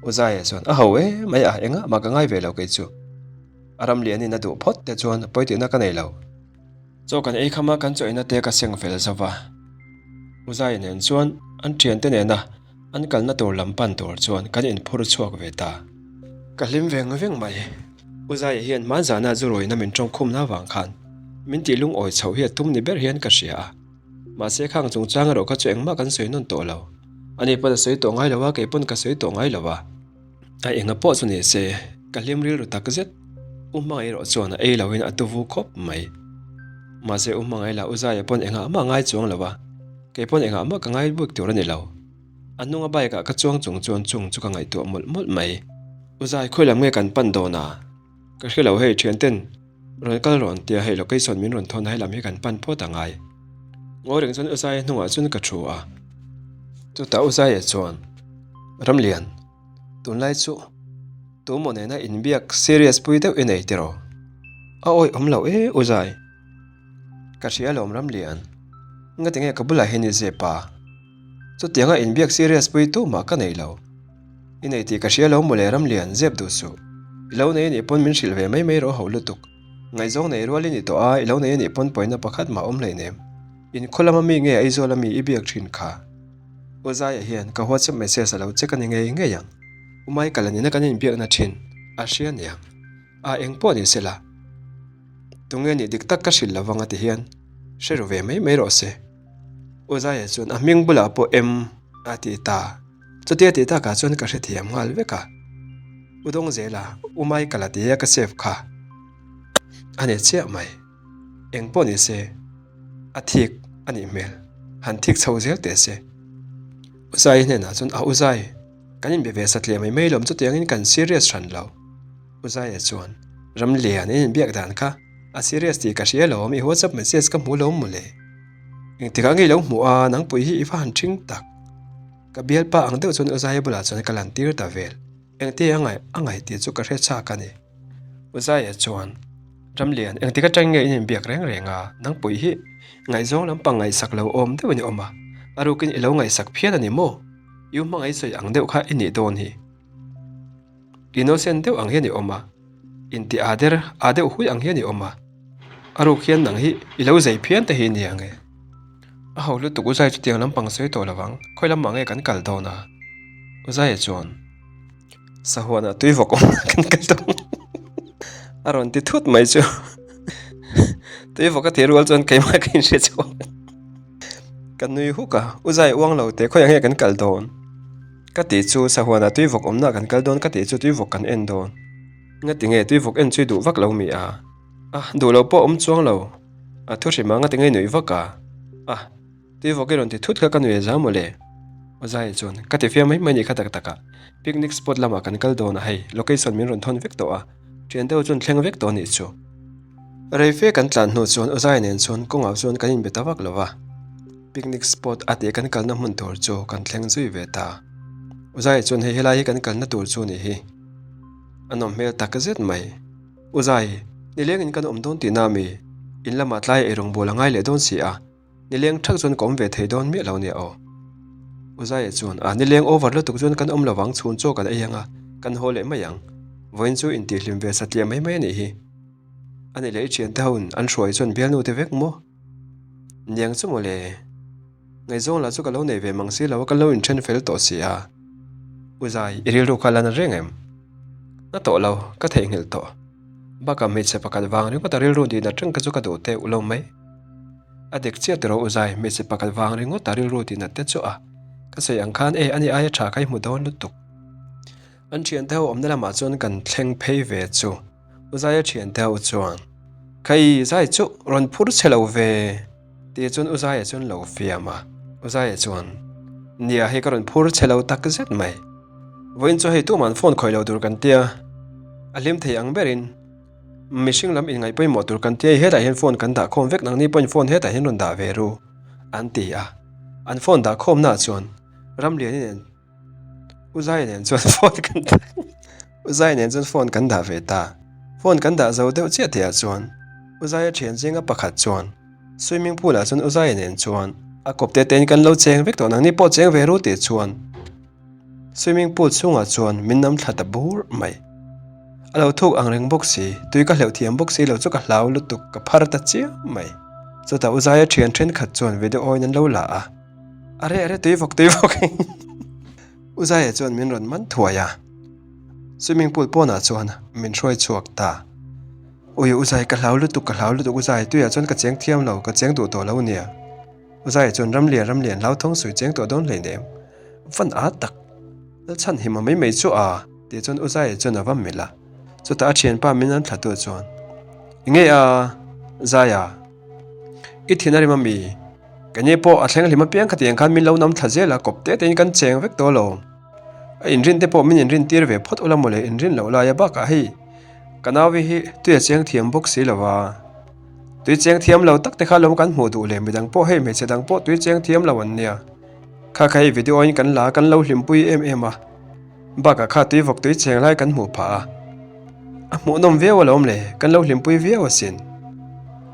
U Zaia chuan a ho em mai a, engah mah ka ngai ve lo kei chu. A ramlianin a duh phawt te chuan a pawi tihna ka nei lo. Chaw kan ei kham a, kan chaw eina te ka seng fel zo va. U Zaia nen chuan an thiante nena an kalna tur lam pan tur chuan kan inphur chhuak ve ta. Ka hlim veng veng mai. U Zaia hian hmanzana zu rawina min tawngkhumna avang khan min tih lungawi chhoh hi a tum ni ber hian ka hria a. Mahse khang chungchang erawh kha chu engmah kan sawi nawn tawh lo. Ani pawn a sawi tawh ngai lo a, kei pawn ka sawi tawh ngai lo a. A enga pawh chu ni se, ka hlim rilru tak zet. U Hmangaih erawh chuan a ei loin a tuvu khawp mai. Mahse U Hmangaih lah U Zaia pawn engah mah ngai chuang lo a, kei pawn engah mah ka ngai bik tur a ni lo. A hnunga bike ah ka chuang chung chuan chung chu ka ngaihtuah mawlh mawlh mai. U Zai, khawi lam nge kan pan dawn a? Ka hre lo hei, thianten rawn kal rawn tia hei location min rawn thawn a helam hi kan pan phawt a ngai. Ngawi reng chuan U Zaia hnungah chuan ka thu a. Chutah U Zaia chuan, Ramlian, Tunlai chu tumaw nena inbiak serious pui deuh i nei tiraw? A awih awm loh e U Zai. Ka hria lawm Ramlian. Ngati nge ka bulah hian i zep a? Chutianga inbiak serious pui tumah ka nei lo. I nei tih ka hria lo mawle Ramlian, zep duh suh. I lo nei anih pawn min hrilh ve mai mai rawh ho lutuk. Ngaihzawng nei rual i ni tawh a, i lo nei a nih pawn pawina pakhat mah awm hleinem. In khaw lama mi nge Aizawl a mi i biak thin kha? U Zaia hian ka WhatsApp message a lo check a ni ngei ngei ang. U Michael-a nena kan inbiakna thin a hria niang. A eng pawh ni sela. Tunge nih dik tak ka hrilh lo vang a ti hian hre ru ve mai mai rawh se. U Zaia chuan a hming bulah pawh em a ti ta. Chutia tih takah chuan ka hrethiam nghal vek a. U Dawngzela, U Michael-a tia ka save kha a ni chiah mai. Eng pawh ni se a thik a nih hmel. Han thik chho zel teh se. U Zai hnenah chuan a U Zai, kan inbe ve satliah mai mai lawm chutiangin kan serious hran lo. U Zaia chuan, Ramlian, in inbiak dan kha a serious tih ka hria lawm, i WhatsApp message ka hmu lo mawle. Engtikah nge i lo hmuh a, nangpui hi i va han ṭhing tak. Ka bialpa ang deuh chuan U Zaia bulah chuan ka lan tir ta vel. Engti a ngaih a ngaih tih chu ka hre chak a ni. U Zaia chuan, Ramlian, engtik aṭang nge in inbiak reng reng a, nangpui hi ngaihzawng lampang ngaihsak lo awm deuhin i awm a, a rukin i lo ngaihsak phian a ni maw? I u hmangaih sawi ang deuh kha i nih dawn hi. Innocent deuh ang hian i awm a, inti aa der aa deuh hui ang hian i awm a, a ruk hian nang hi i lo zei phian te hi nia nge. A ho lutuk Uzai chutiang lampang sawi tawh lovang, khawi lamah nge kan kal dawn a? Uzaia chuan sahuanah tui vawk awm kan kal dawn a rawn ti thut mai chu tui vawk a tih rual chuan keimah ka inhre chhuak ka nui huk a, Uzai uang lo teh khawiah nge kan kal dawn? Ka tih chu sahuanah tui vawk awmna kan kal dawn ka tih chu tui vawk kan en dawn. Ngati nge tui vawk en chu i duh vak lo mi a? A, duh lo pawh awm chuang lo. A thu hrim a ngati nge i nuih vak a? A, tui vawk i rawn ti thut kha ka nuih a za mawle. Aw Zai chuan, ka ti fiam mai mai ni kha tak tak a. Picnic spot lamah kan kal dawn a hei, location min rawn thawn vek tawh a, thian deuh chuan thleng vek tawh a nih chu. Rei fe kan tlan hnu chuan Aw Zai nen chuan kawngah chuan kan inbe ta vak lo va. Picnic spot a tih kan kalna hmun tur chu kan thleng zui ve ta. Uzai chuan hei helai hi kan kalna tur chu ni hi. A nawm hmel tak zet mai. Uzai, nilengin kan awm dawn tihna ami? In lamah tlai eirawng bawl a ngai leh dawn si a, nileng thak chuan ka awm ve thei dawn miah lo nia aw. Uzaia chuan a nileng over lutuk chuan kan awm lovang chhun chaw kan ei anga kan haw leh mai ang. Vawiin chu intihhlim ve satliah mai mai a nih hi. Ani leh i thiante ho in an hruai chuan bialnu te vek maw? Niang chu mawle, ngaihzawng lah chu ka lo nei ve mang si lo a, ka lo inthen fel tawh si a. U Zai, i rilru kha la na reng em? Na tawh lo, ka theihnghilh tawh. Bakah hmeichhe pakhat vang ringawt a rilru tih nat reng kha chu ka duh teh u lo mai. A dik chiah tiraw U Zai, hmeichhe pakhat vang ringawt a rilru tih nat te chu a. Ka sawi ang khan e, ani aia tha kha i hmu dawn lutuk. An thiante ho awmna lamah chuan kan thleng phei ve chu. U Zaia thiante ho chuan, Khai, Zai chu rawn phur che lo ve, tih chuan U Zaia chuan lo fiam a. U Zaia chuan, Nia, hei ka rawn phur che lo tak zet mai. Vawiin chu hei tuman phone khawih lo tur kan tia, a hlim thei ang berin mihring lam inngaih pawimawh tur kan tia, hetah hian phone kan dah khawm vek, nangni pawhin phone hetah hian rawn dah ve ru, an ti a. An phone dah khawmnaah chuan Ramliani nen U Zai nen chuan phone kan dah U Zai nen chuan phone kan dah ve ta. Phone kan dah zo deuh chiah tihah chuan U Zaia thian zinga pakhat chuan swimming pool ah chuan U Zaia nen chuan a kawp te tein kan lo cheng vek tawh nangni pawh cheng ve ru tih chuan swimming pool chhungah chuan min nam thla ta bur mai. A lo thuk ang reng bawk si, tui ka hleuh thiam bawk si lo chu ka hlau lutuk ka phar ta chiam mai. Chutah U Zaia thian thenkhat chuan video in an lo la a. A reh reh tui vawk tui vawk U Zaia chuan min rawn man thuai a, swimming pool pawnah chuan min hruai chhuak ta. Ui U Zai ka hlau lutuk ka hlau lutuk U Zai tuiah chuan ka cheng thiam lo ka cheng duh tawh lo nia. U Zaia chuan Ramlian Ramlian hlauthawng sawi cheng tawh dawn hleinem van a tak Lalchhan hima mai mai chu a tih chuan U Zaia chuan a va melh a, chutah a thianpa min an thla tu chuan Enge a Zaia i thin a rim ami? Keini pawh a thleng hlim apiang khatiang khan min lo nam thla zel a, kawp te tein kan cheng vek tawh lo. A inrin te pawh min inrin tir ve phawt ula mawle, inrin loh laia bakah hei ka nauvi hi tui a cheng thiam bawk si lo va. Tui cheng thiam lo tak te kha lawm kan hmuh duh leh midang pawh hei hmeichhe dang pawh tui cheng thiam lo an nia. Kha kha hei video in kan la a, kan lo hlimpui em em a. Bakah kha tui vawk tui cheng lai kan hmuh phah a, a hmuhnawm viau alawm le, kan lo hlimpui viau asin.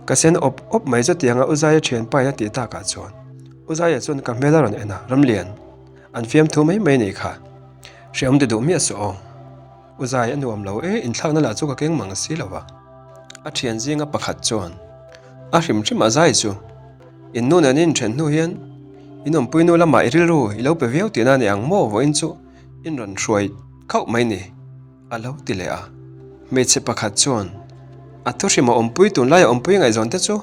Ka sen awp awp mai chutianga U Zaia thianpa in a tih takah chuan U Zaia chuan ka hmel a rawn en a, Ramlian, an fiamthu mai mai nih kha. Hreawm ti duh miah suh aw. U Zai a nuam lo e, inthlakna lah chu ka keng mang si lo va. A thian zinga pakhat chuan a hrim hrim a zai chu, In nu nen in then hnu hian in awmpui nu lamah i rilru i lo pe viau tihna a ni ang maw vawiin chu in rawn hruai khauh mai ni, a lo ti leh a. Hmeichhe pakhat chuan a thu hrim a awmpui tunlaia awmpui ngaihzawn te chu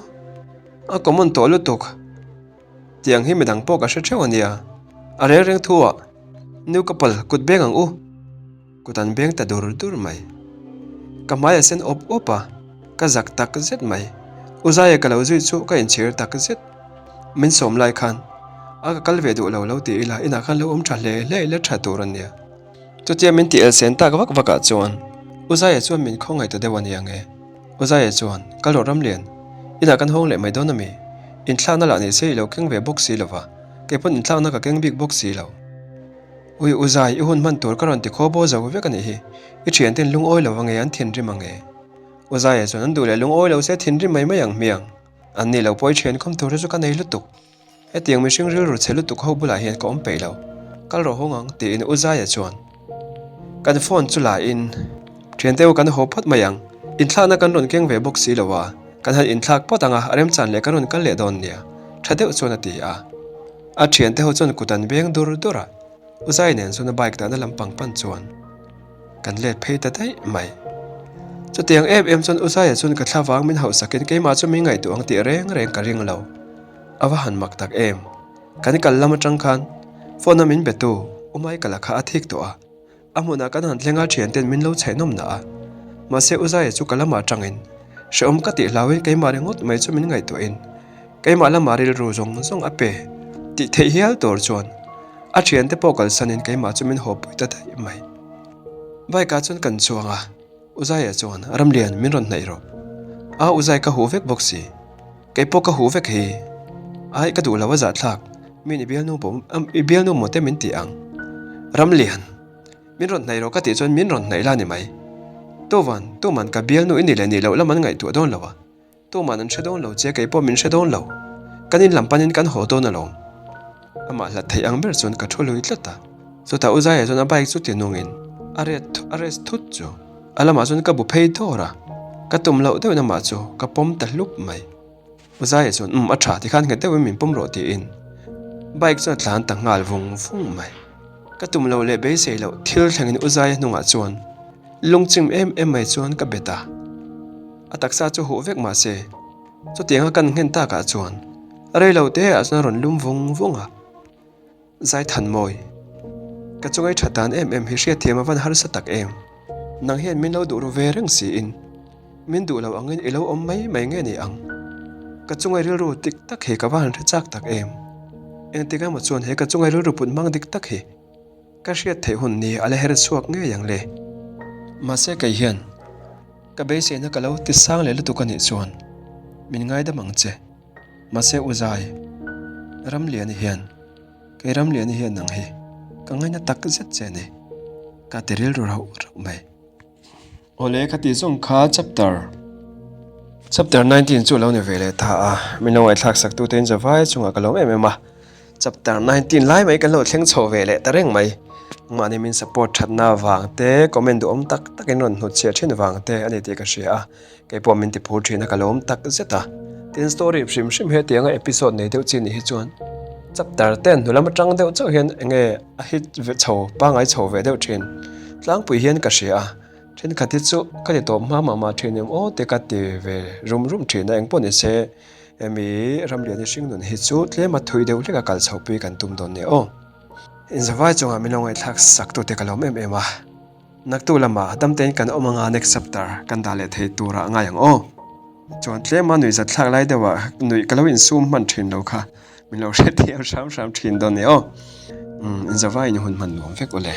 a common tawh lutuk. Tiang hi midang pawh ka hre theuh a nia, a reng reng thu ah new couple kut beng ang u, kut an beng ta dur dur mai. Ka hmai a sen awp awp a, ka zak tak zet mai. U Zaia ka lo zui chu ka inchhir tak zet. Min sawm lai khan a ka kal ve duh lo lo ti ila inah khan lo awm tha hle hle ila tha tur a nia. Chutia min ti elsen tak vak vak ah chuan U Zaia chuan min khawngaih ta deuh a nia nge. U Zaia chuan, Kal rawh Ramlian, inah kan hawng leh mai dawn a mi? Inthlakna lah ni se i lo keng ve bawk si lo va, kei pawn inthlakna ka keng bik bawk si lo. Ui U Zai, i hun hman tur ka rawn ti khaw baw zo vek a nih hi, i thianten lungawi lo ange an thinrim ange. U Zaia chuan an duh leh lungawi lo se thinrim mai mai ang hmiang. An ni lo pawh i thian khawm tur hi chu ka nei lutuk. Hetiang mihring rilru chhe lutuk ho bulah hian ka awm peih lo, kal rawh hawng ang tiin U Zaia chuan kan phone chu la in thiante u kan haw phawt mai ang, inthlakna kan rawn keng ve bawk si lo a, kan han inthlak phawt ang a, a remchan leh kan rawn kal leh dawn nia, tha deuh chuan a ti a. A thiante ho chuan kut an beng dur dur a, U Zaia nen chuan a bike dahna lampang pan chuan kan let phei ta daih mai. Chutiang em em chuan U Zaia chuan ka thlavang min hauhsakin keimah chu min ngaihtuah ang tih reng reng ka ring lo. A va han mak tak em? Kan kal lam atang khan phone a min be tu U Michael-a kha a thik tawh a, a hmunah kan han thleng a thianten min lo chhaih nawm nah a. Mahse U Zaia chu ka lamah atangin hrehawm ka tih hlauin keimah ringawt mai chu min ngaihtuahin keimah lamah rilru zawng zawng a pe tih theih hial tur chuan a thiante pawh kalsanin keimah chu min hawpui ta daih mai. Bike ah chuan kan chuang a. U Zaia chuan, Ramlian, min rawn hnaih rawh. A, U Zai ka huh vek bawk si. Kei pawh ka huh vek hi. Ai, ka duh lo a zahthlak. Min i bialnu pawh, i bialnu maw te min ti ang. Ramlian, min rawn hnaih rawh ka tih chuan min rawn hnaih la ni mai. Tuvan, tuman ka bialnu i ni leh nih loh lam an ngaihtuah dawn lo a. Tuman an hre dawn lo che, kei pawh min hre dawn lo. Kan in lam panin kan haw dawn alawm. Amah hlat theih ang ber chuan ka thu lui tlat a. Chutah U Zaia chuan a bike chu ti nungin a ret a rest thut chu a lamah chuan ka bu phei dawr a. Ka tum loh deuhin amah chu ka pawm ta hlup mai. U Zaia chuan umm a tha tikhan nghet deuhin min pawm rawh tiin bike chuan a tlan ta nghal vung vung mai. Ka tum loh leh beisei loh thil thlengin U Zaia hnungah chuan lungchim em em mai chuan ka bet a. A taksa chu huh vek mah se, chutianga kan nghen takah chuan rei lo te ah chuan a rawn lum vung vung a. Zaithanmawi, ka chungai tha dan em em hi hriatthiam a van harsa tak em? Nang hian min lo duh ru ve reng siin, min duh lo angin i lo awm mai mai nge ni ang? Ka chungai rilru dik tak hi ka va han hre chak tak em? Engtik emaw chuan he ka chungai rilru put hmang dik tak hi Ka hriat theih hun ni a la her chhuak ngei ang le. Mahse kei hian ka beiseina ka lo ti sang leh lutuk a nih chuan min ngaidam ang che. Mahse U Zai, Ramliani hian, kei Ramliani hian nang hi ka ngaina tak zet che a ni, ka ti rilru rauh rauh mai. Awle ka tih zawng kha chapter chapter 19 chu lo ni ve leh ta a, min lo ngaihthlak sak tute in zavai chungah ka lawm em em a, chapter 19 lai mai kan lo thleng chho ve leh ta reng mai, mahni min support thatna vang te comment duhawm tak tak in rawn hnutchhiah thin vang te a ni tih ka hria a, kei pawh min ti phur thin a ka lawm tak zet a, tin story hrim hrim hetianga episode nei deuh chi nih hi chuan chapter ten hnu lam atang deuh chauh hian enge a hit ve chho pangai chho ve deuh thin tlangpui hian ka hria a thenkhat hi chu ka ti tawp hma mah mah thin em aw te ka ti ve rum rum thin a engpawh ni se hemi Ramliani hringnun hi chu tlema thui deuh hlek a kal chho pui kan tum dawn nia aw inzavai chungah min lo ngaihthlak sak tute ka lawm em em a. Naktu lamah damtein kan awm anga next chapter kan dah leh thei turah a ngai ang aw. Chuan tlema nuih zat thlak lai deuhah nuih ka lo insum hman thin lo kha min lo hrethiam hram hram thin dawn nia aw. Umm inzavaiin hun hman nuam vek ule.